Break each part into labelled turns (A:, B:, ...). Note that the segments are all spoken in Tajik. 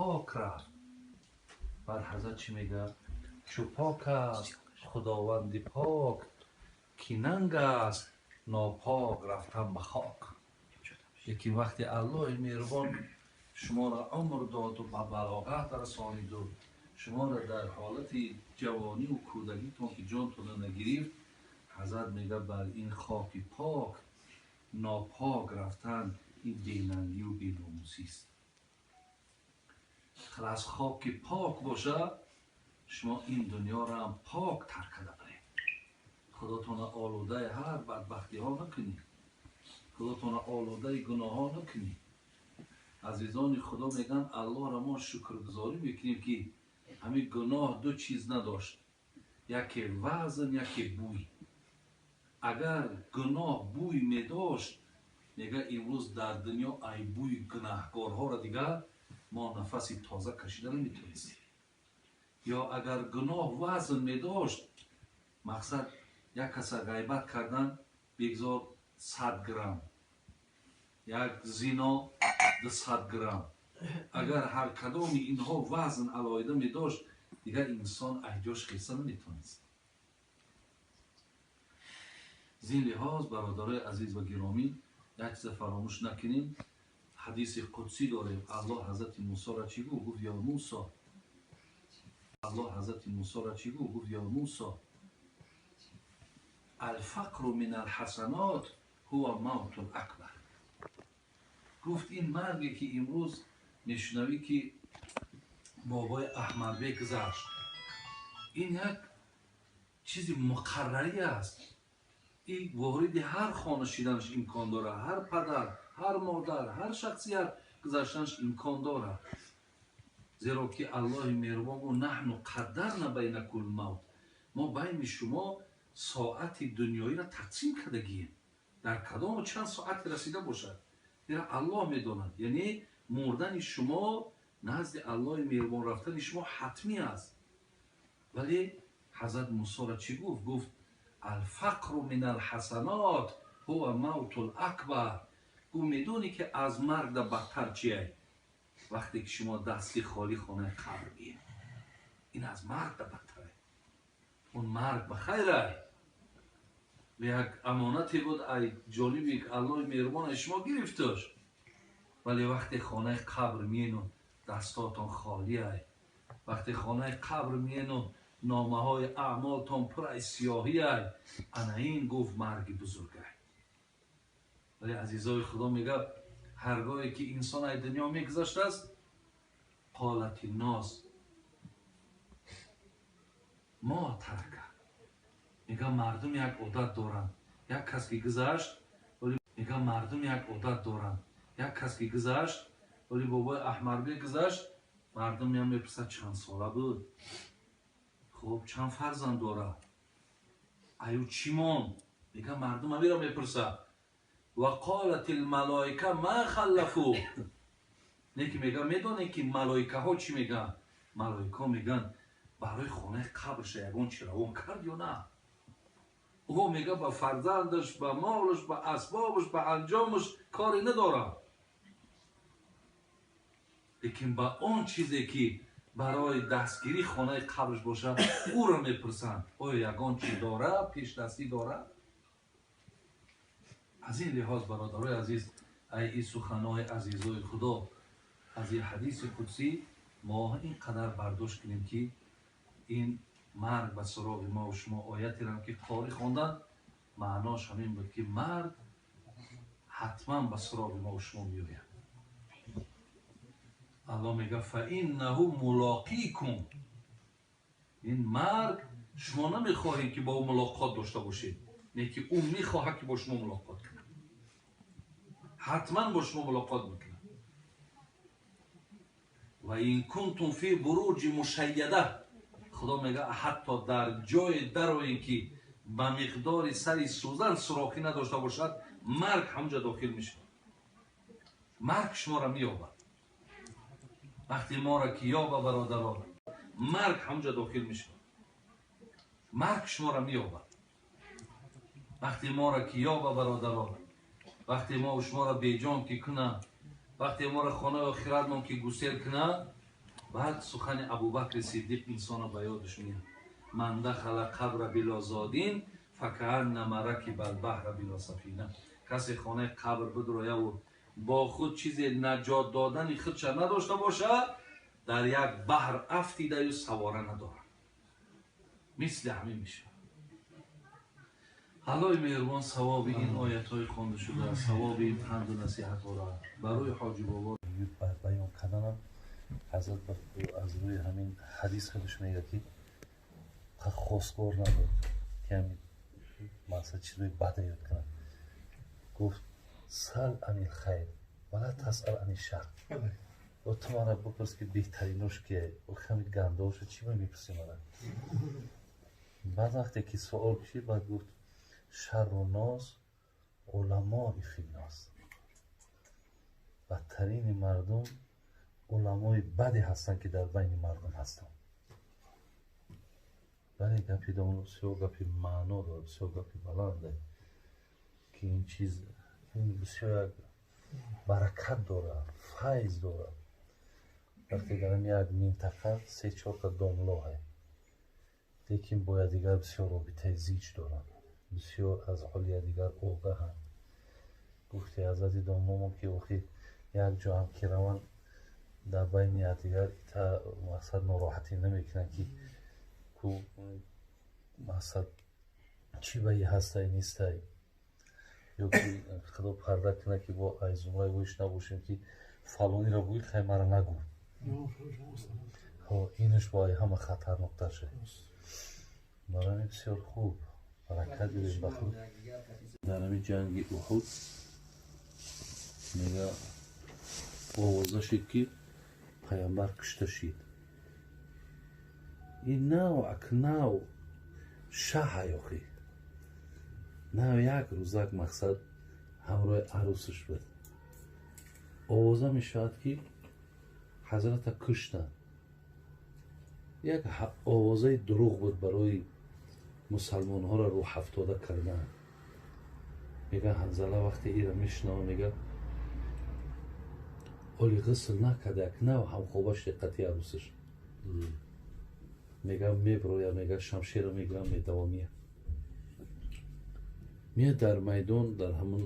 A: пок рафт. Баъд ҳазрат чӣ мегӯяд? Чу пок аст худованди пок, ки нанг аст нопок рафтан ба хок. Лекин вақте Аллоҳи меҳрубон шуморо умр доду ба балоғат расониду шуморо дар ҳолати ҷавониву кӯдагитон ки ҷонтонро нагирифт, ҳазрат мегӯяд бар ин хоки пок нопок рафтан ин бенангию беномусист. Аз хоки пок боша шумо ин дунёро ҳам пок тарк карда баред. Худотонро олудаи ҳар бадбахтиҳо накунед, худотонро олудаи гуноҳҳо накунед. Азизони Худо мегӯянд Аллоҳро мо шукргузорӣ мекунем, ки ҳамин гуноҳ ду чиз надошт, яке вазн, яке бӯй. Агар гуноҳ бӯй медошт, мегӯяд имрӯз дар дунё ай бӯи гунаҳкорҳоро дигар мо нафаси тоза кашида наметавонистем. Ё агар гуноҳ вазн медошт, мақсад як каса ғайбат кардан бигзор 100 грамм, як зино 200 грамм. Агар ҳар кадоми инҳо вазн алоҳида медошт, дигар инсон аҳҷош хеса наметавонист. Зин лиҳоз бародарои азиз ва гиромӣ, як чиза фаромӯш накунем. Ҳадиси қудсӣ дорем. Аллоҳ ҳазрати Мусоро чӣ гуфт? Гуфт: ё Мусо. Аллоҳ ҳазрати Мусоро чӣ гуфт? Гуфт: ё Мусо, алфақру мин алҳасанот ҳува мавтул акбар. Гуфт ин марге ки имрӯз мешунавӣ ки бобои Аҳмадбек гузашт, ин як чизи муқаррарӣ аст. Ин вориди ҳар хона шиданаш имкон дорад, ҳар падар, ҳар модар, ҳар шахсият гузаштанаш имкон дорад. Зеро ки Аллоҳи меҳрубон гуфт: наҳну қаддарна байнакул мавт. Мо байни шумо соати дунёиро тақсим кардагием. Дар кадому чанд соати расида бошад, зеро Аллоҳ медонад. Яъне мурдани шумо назди Аллоҳи меҳрубон рафтани шумо ҳатмӣ аст. Вале ҳазрат Мусоро чӣ гуфт? Гуфт: алфақру мин алҳасанот ҳува мавтул акбар. Гуфт: медонӣ ки аз марг да бадтар чие? Вақте ки шумо дасти холӣ хонаи қабр биед, ин аз марг да бадтаре. Он марг ба хайрай, як амонате буд ай ҷониби Аллоҳи меҳрубон аз шумо гирифташ. Вале вақте хонаи қабр миену дастотон холӣ ай, вақте хонаи қабр миену номаҳои аъмолтон пур ай сиёҳӣ ай, ана ин гуфт марги бузург ай. Вале азизои Худо мегӯяд ҳаргоҳе ки инсон ай дунё мегузаштааст, қолати ноз мо тарака. Мегӯяд мардум як одат доранд, як кас ки гузашт, мегӯяд мардум як одат доранд, як кас ки гузашт, вале бобои Аҳмадбек гузашт, мардум меян мепурсад чанд сола буд, хуб чанд фарзанд дорад, аю чӣ монд? Мегӯяд мардум ҳамиро мепурсад. Ва қолат алмалоика ма халлафу. Не ки мегӯяд медонед ки малоикаҳо чӣ мегӯянд? Малоикаҳо мегӯянд барои хонаи қабрша ягон чӣ равон кард ё на? Ӯ мегӯяд ба фарзандаш, ба молаш, ба асбобаш, ба анҷомаш коре надорад, лекин ба он чизе ки барои дастгирии хонаи қабрш бошад, ӯро мепурсанд: оё ягон чӣ дорад, пешдастӣ дорад? Аз ин лиҳоз бародарои азиз, ай ин суханҳои азизои Худо, аз ин ҳадиси қудсӣ мо ин қадар бардошт кунем ки ин марг ба суроғи мо ва шумо. Оятерам ки қорӣ хонданд, маънош ҳамин буд ки марг ҳатман ба суроғи мо ва шумо меояд. Аллоҳ мегӯяд: фаиннаҳу мулоқикум. Ин марг шумо намехоҳед ки бо ӯ мулоқот дошта бошед, не ки ӯ мехоҳад ки бо шумо мулоқот кунад, ҳатман бо шумо мулоқот мекунад. Ва ин кунтум фи буруҷи мушайяда. Худо мегӯяд ҳатто дар ҷое дароем ки ба миқдори сари сӯзан сурохӣ надошта бошад, марг ҳамҷа дохил мешавад. Марг шуморо меёбад. Вақте моро ки ёба бародарон, марг ҳамҷа дохил мешавад. Марг шуморо меёбад. Вақте моро ки ёба бародарон, вақте мо шуморо беҷон ки кунад, вақте моро хонаи охиратмон ки гусел кунад, Баъд сухани Абубакри Сиддиқ инсона ба ёдаш меяд: ман дахала қабра било зодин факааннама ракиба албаҳра било сафина. Касе хонаи қабр бидрояву бо худ чизе наҷот додани худша надошта бошад, дар як баҳр афтидаю савора надорад. Мисли ҳамин мешавад. Аллоҳи меҳрубон савоби ин оятҳои хонда шуда, савоби ин панду насиҳатҳоро барои ҳоҷи бобо баён карданам. Ҳазрат аз рӯи ҳамин ҳадис худаш мегӯяд, ки хостгор набуд, ки ҳамин мақсад чизои бада ёд кунад. Гуфт: сал ани хайр вала тасал ани шар. Ту мана бипурс, ки беҳтаринош кие, ҳамин гандаоша чӣ ма мепурсӣ мана? Баъд вақте ки суол кушид, баъд гуфт: шарру нос уламои финнос. Бадтарини мардум уламои баде ҳастанд, ки дар байни мардум ҳастанд. Бале, гапи домон бисёр гапи маъно дорад, бисёр гапи баланде, ки ин чиз ин бисёр як баракат дорад, файз дорад. Вақте дар як минтақа се чорта домлоҳе, лекин бо якдигар бисёр робитаи зич доранд, бисёр аз ҳоли якдигар огаҳанд. Гуфти ҳазрати домломо, ки охир як ҷо ҳам ки раванд, дар байни якдигар ита мақсад нороҳатӣ намекунанд, ки ку мақсад чӣ баи ҳастай нистай, ё ки худо парда кунад, ки бо айзумраи воиш набошем, ки фалониро гӯй, хай мара нагӯ. Инаш бо ҳама хатарноктар шуд. Барои бисёр хуб баракат гирем ба худ. Дар ҳамин ҷанги Уҳуд мега овоза шид, ки паямбар кушта шид. Ин нав ак нав шаҳай охи нав як рӯзак мақсад ҳамроҳи арӯсаш буд. Овоза мешавад, ки ҳазрата куштанд. Як овозаи дурӯғ буд барои мусалмонҳоро рӯҳафтода кардан. Мега Ҳанзала вақте ира мешунава, мега оли ғусл накарда, як нав ҳамхоба шуд қати арӯсаш. Мега меброя, мега шамшеро мегирам, медавомия. Меяд дар майдон, дар ҳамон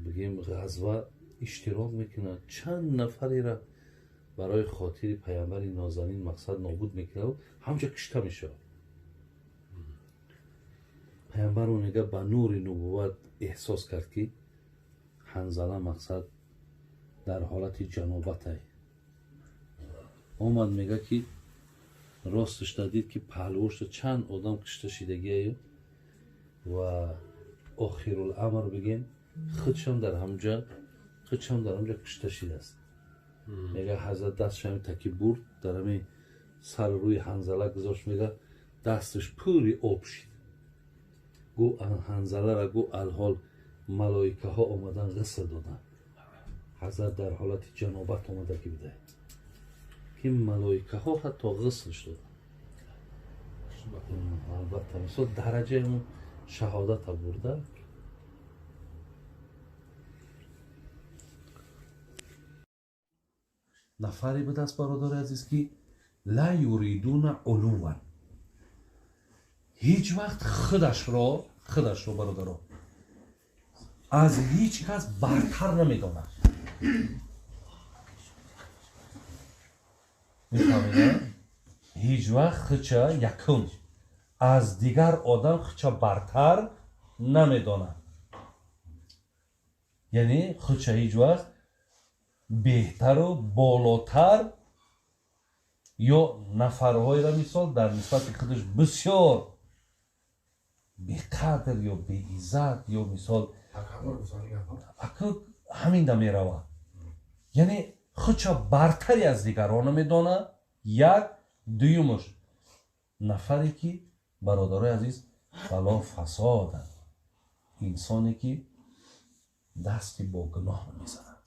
A: бигем ғазва иштирок мекунад, чанд нафареро барои хотири паямбари нозанин мақсад нобуд мекунад, ҳамҷа кушта мешавад. Паямбарро мега ба нури нубувват эҳсос кард, ки Ҳанзала мақсад дар ҳолати ҷанобатай омад. Мега ки росташда дид, ки паҳлӯшда чанд одам кушта шидагиаю ва охируламр бигем худшам дар ҳамҷа кушта шидааст. Мега ҳазрат дастшами таки бурд, дар ҳамин сари рӯи Ҳанзала гузошт, мега дасташ пури об шид. Гу Ҳанзалара гу алҳол малоикаҳо омадан ғусл доданд. Ҳазрат дар ҳолати ҷанобат омада ки бидай, ки малоикаҳо ҳатто ғуслш доданд. Албатта, мисол дараҷаи он шаҳодата бурда. Нафаре будааст, бародари азиз, ки ла юридуна улуван, ҳеҷ вақт худашро бародаро аз ҳеҷ кас бартар намедонад. Мефаҳмед? Ҳеҷ вақт худша якум аз дигар одам худша бартар намедонад. Яъне худша ҳеҷ вақт беҳтару болотар ё нафарҳоеро мисол дар нисбати худаш бисёр беқадр ё беиззат ё мисол ҳаминда меравад. Яъне худша бартари аз дигарон намедонад. Як дуюмаш нафаре ки бародарои азиз бало фасоданд, инсоне ки дасти бо гуноҳ мезанад.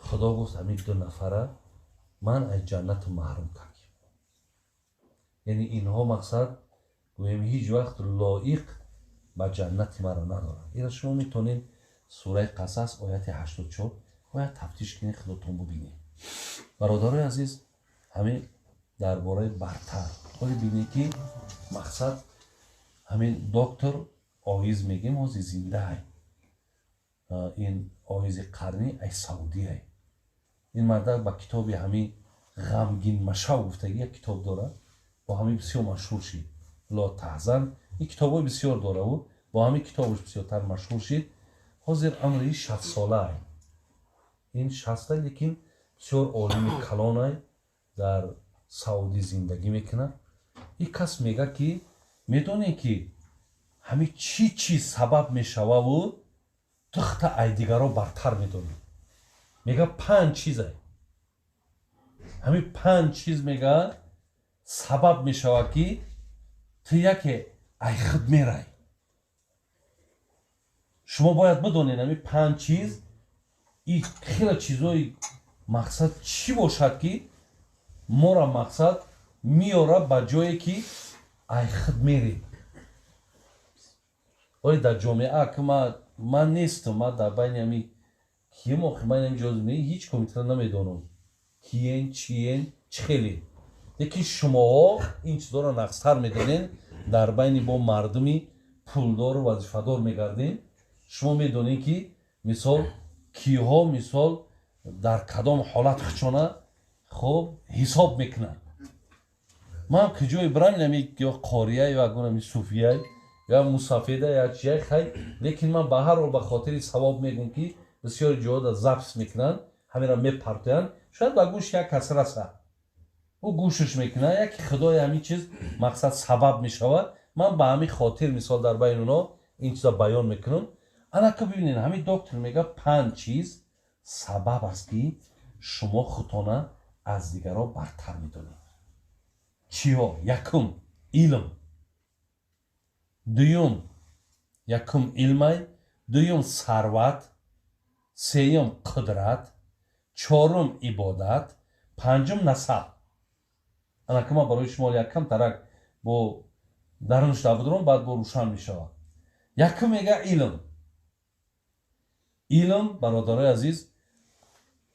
A: Худо гуфт: ҳамин ду нафара ман аз ҷаннату маҳрум кардем. Яъне инҳо мақсад гӯем ҳеҷ вақт лоиқ ба ҷаннати маро надоранд. Ира шумо метавонед сураи Қасас ояти 84 бояд тафтиш кунед, худотон бубинед. Бародарои азиз, ҳамин дар бораи бартар ҳоли бинед, ки мақсад ҳамин доктор Оиз мегем, ҳозир зиндаай. Ин Оизи Қарнӣ ай Саудиай. Ин мардак ба китоби ҳамин «Ғамгин машав» гуфтагӣ як китоб дорад, бо ҳамин бисёр машҳур шид. «Ло таҳзан», ин китобҳои бисёр дораву бо ҳамин китобаш бисёртар машҳур шид. Ҳозир амри 60-солаай, ин 60-а, лекин бисёр олими калонай, дар Саудӣ зиндагӣ мекунад. Ин кас мега, ки медонем, ки ҳамин чӣ чиз сабаб мешававу тухта ай дигаро бартар медонӣ. Мега, панҷ чизай, ҳамин панҷ чиз, мега, сабаб мешавад, ки ту яке ай худ мерай. Шумо бояд бидонед, ҳамин панҷ чиз и хеле чизои мақсад чӣ бошад, ки мора мақсад меёра ба ҷое, ки ай худ мерем. Ои дар ҷомеа ки ман нестам, ман дар байни ҳами кием, охи ман ҳами ҷо ҳеҷ комитра намедонам, киен, чиен, чӣ хеле, лекин шумоҳо ин чизоро нақстар медонед. Дар байни бо мардуми пулдору вазифадор мегардем, шумо медонед, ки мисол киҳо, мисол, дар кадом ҳолат хучона хуб ҳисоб мекунанд. Ман куҷое бирам, инами ё қория, ё ягон суфия, ё мусафеда, я чия, хай, лекин ман ба ҳар ҳол ба хотири савоб мегӯм, ки бисёри ҷоҳо запись мекунанд, ҳамеро мепартоянд, шояд ба гӯши як кас раса, ӯ гӯшаш мекунад, яки худои ҳамин чиз мақсад сабаб мешавад. Ман ба ҳамин хотир, мисол, дар байни оно ин чиза баён мекунам. Анака бибинед, ҳамин доктор мега, панҷ чиз сабаб аст, ки шумо худтона аз дигарон бартар медонед. Чиҳо? Якум, илм. Дуюм, якум илмай, дуюм сарват, сеюм қудрат, чорум ибодат, панҷум насаб. Анака ман барои шумо якам тарак бо дарунш давдурам, баъд бо рӯшан мешавад. Якум, мега, илм. Илм, бародарои азиз,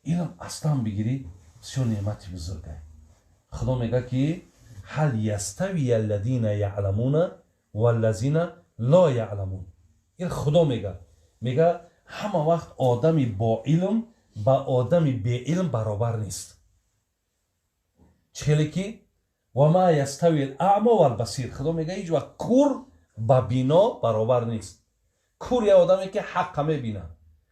A: илм аслан бигирӣ, бисёр неъмати бузургай. Худо мега, ки هل يستوي الذين يعلمون والذين لا يعلمون. Ин Худо мега, мега, ҳама вақт одами бо илм ба одами беилм баробар нест. Чӣ хеле ки وما يستوي الأعمى والبصير. Худо мега, ҳеҷ вақт кур ба бино баробар нест. Кур як одаме, ки ҳаққа мебинад,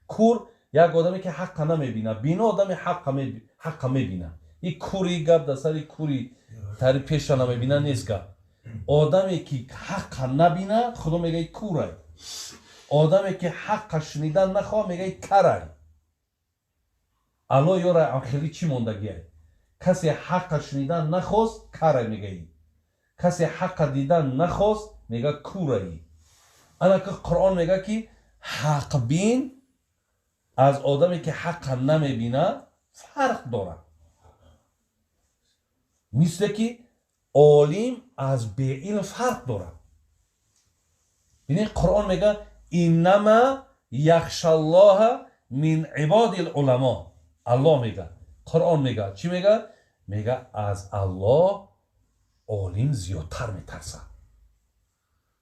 A: кур як одаме, ки ҳаққа намебинад, бино одаме ҳаққа мебинад. И кури гап дар сари кури тари пеша намебина нест гап. Одаме, ки ҳаққа набина, Худо мега, курай. Одаме, ки ҳаққа шунидан нахоҳа, мега, карай. Алло ёра, хеле чӣ мондагиай? Касе ҳаққа шунидан нахост, карай мегаӣ, касе ҳаққа дидан нахост, мега, кураӣ. Анака Қуръон мега, ки ҳақбин аз одаме, ки ҳаққа намебинад, фарқ дорад, мисле ки олим аз беилм фарқ дорад. Бинед, Қуръон мега: إنما يخشى الله من عباده العلماء. Аллоҳ мега, Қуръон мега, чӣ мега? Мега, аз Аллоҳ олим зиёдтар метарсад.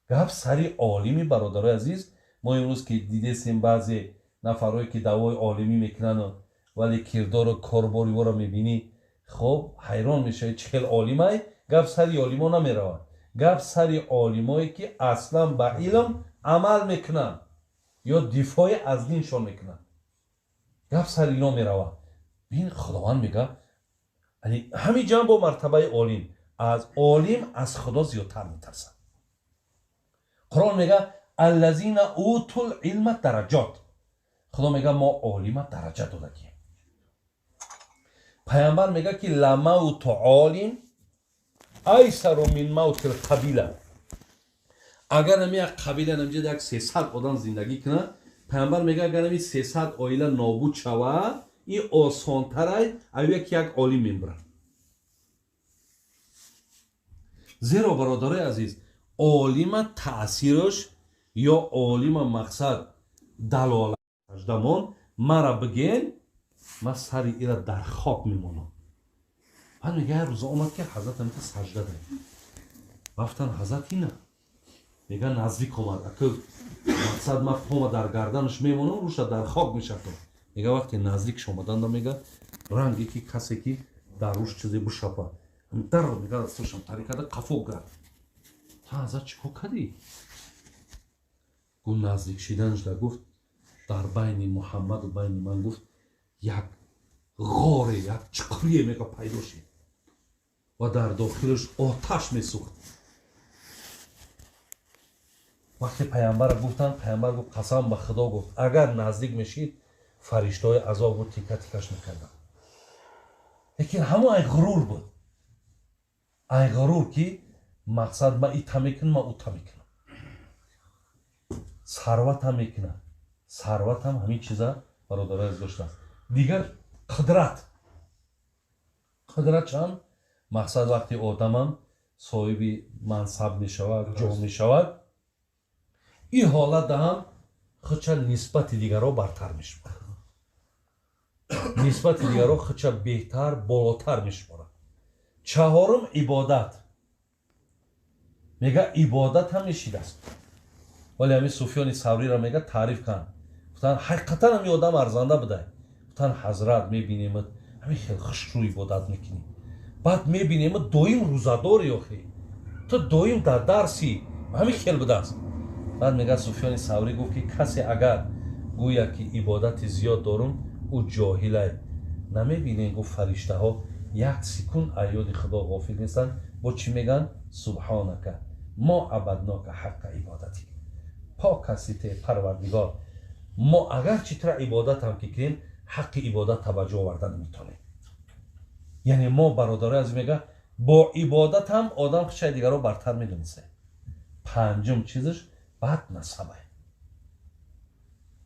A: Гап сари олими, бародарои азиз, мо имрӯз ки дидесем, баъзе нафарое, ки даъвои олимӣ мекунану, вале кирдору корбори воро мебинӣ, хоб, ҳайрон мешавӣ, чӣ хел олимай. Гап сари олимо намеравад, гап сари олимое, ки аслан ба илм амал мекунанд ё дифои аз диншон мекунанд, гап сари ино меравад. Бин, Худованд мега, ҳамин ҷамъ бо мартабаи олим, аз олим аз Худо зиёдтар метарсад. Қуръон мега: الذين أوتوا العلم درجات. Худо мега, мо олима дараҷа додагием. Пайғамбар мега, ки لموت عالم أيسر من موت القبيلة. Агар ами як қабила намҷад як 300 одам зиндагӣ кунад, пайғамбар мега, агар ами 300 оила нобуд шавад, ин осонтарай ав як олим мембурад. Зеро, бародарои азиз, олима таъсираш ё олима мақсад далолатаждамон мара биген, ман сари ира дар хок мемонам. Баъд мега, як рӯза омад, ки ҳазрат ҳамита сажда дад. Рафтан, ҳазрат ина. Мега, наздик омад, ака мақсад ма пома дар гарданаш мемонам, руша дар хок мешавтам. Мега, вақте наздикш омаданда, мега, ранге ки касе ки дар руш чизе бушапа дар, мега, дасташам тари карда қафо гард. Та ҳазрат, чӣ кор кардӣ? Гуфт, наздик шиданаш да, гуфт, дар байни Муҳаммаду байни ман, гуфт, як ғоре, як чуқурие, мега, пайдо шид ва дар дохилаш оташ месӯхт. Вақте паямбара гуфтанд, паямбар гуфт, қасам ба Худо, гуфт, агар наздик мешид, фариштаҳои азоб буд, тика тикаш мекарданд. Лекин ҳамон ай ғурур буд, ай ғурур, ки мақсад ма ита мекунам, ма ута мекунам, сарватам мекунам. Сарватам ҳамин чиза, бародарои аз, доштааст. Дигар қудрат, қудрат чанд мақсад, вақти одамам соҳиби мансаб мешавад, ҷо мешавад, ин ҳолатда ҳам худша нисбати дигарро бартар мешуморад, нисбати дигарро худша беҳтар, болотар мешуморад. Чаҳорум, ибодат. Мега, ибодат ҳам мешидааст. Вале ҳамин Суфёни Савриро, мега, таъриф канд, гуфтанд, ҳақиқатан ҳами одам арзанда будай. Гуфтанд, ҳазрат, мебинемад, ҳамин хел хушрӯ ибодат мекунӣ, баъд мебинемад, доим рӯзадорӣ, охи ту доим дар дарси, ҳамин хел будааст. Баъд мега, Суфёни Саврӣ гуфт, ки касе агар гӯяд, ки ибодати зиёд дорум, ӯ ҷоҳилай. Намебинем, гуфт, фариштаҳо як секунд аёди Худо ғофил нестанд. Бо чӣ мегӯянд? Субҳонака мо абаднока ҳаққа ибодатик. Пок ҳасти те, Парвардигор, мо агарчи тура ибодатам ки кунем, ҳаққи ибодат таваҷҷӯҳ оварда наметонем. Яъне мо, бародарои азиз, мега, бо ибодатам одам хушай дигарро бартар медониста. Панҷум чизаш баъд насабай,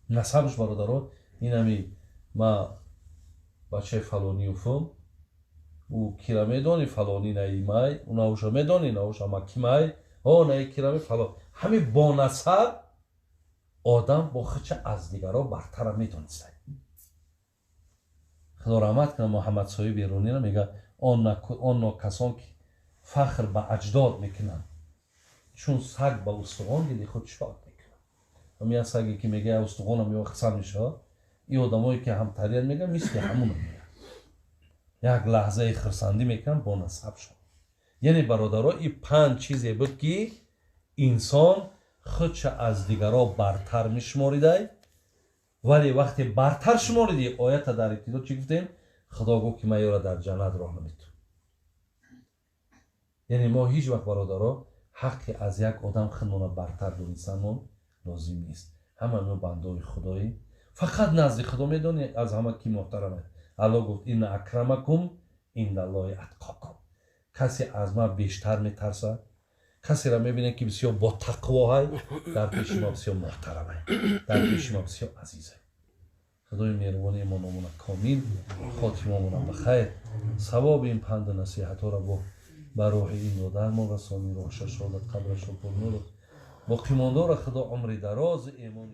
A: насабаш, бародаро, инами ма бачаи фалониюфум, ӯ кира медони, фалони наимай, унауша медони, науша макимай, о наи кирами фалон. Ҳамин бо насаб одам бо худша аз дигарро бартара медонистай. Худо раҳмат кунад Муҳаммадсоҳиб Беруниро, мега, он нокасон ки фахр ба аҷдод мекунанд, чун саг ба устухон дили худ шод мекунад. Ҳам як саге ки мега, устухонам ё хасан мешавад, ин одамое ки ҳамтарият, мега, мисли ҳамуна мега, як лаҳзаи хирсандӣ мекунанд бо насабшон. Яъне, бародаро, ин панҷ чизе буд, ки инсон худша аз дигарро бартар мешуморидай. Вале вақте бартар шуморидӣ, оята дар ибтидо чӣ гуфтем? Худо гуфт, ки ман ёра дар ҷаннат роҳ наметум. Яъне мо ҳеҷ вақт, бародаро, ҳаққи аз як одам худмона бартар донистанмон лозим нест. Ҳама мо бандаои худоем. Фақат назди Худо медонӣ аз ҳама ки муҳтарам аст. Алло гуфт: инна акрамакум индаллоҳи атқокум. Касе аз ман бештар метарсад, касеро мебинед, ки бисёр бо тақвоҳай, дар пеши ма бисёр муҳтарамай, дар пеши ма бисёр азизай. Худои меҳрубони имономона комил, хотимамона ба хайр, савоби ин панду насиҳатҳоро бо ба рӯҳи ин додармон расонӣ, рӯҳша шодат, қабрашо пурнуру боқимондора Худо умри дарози эмони.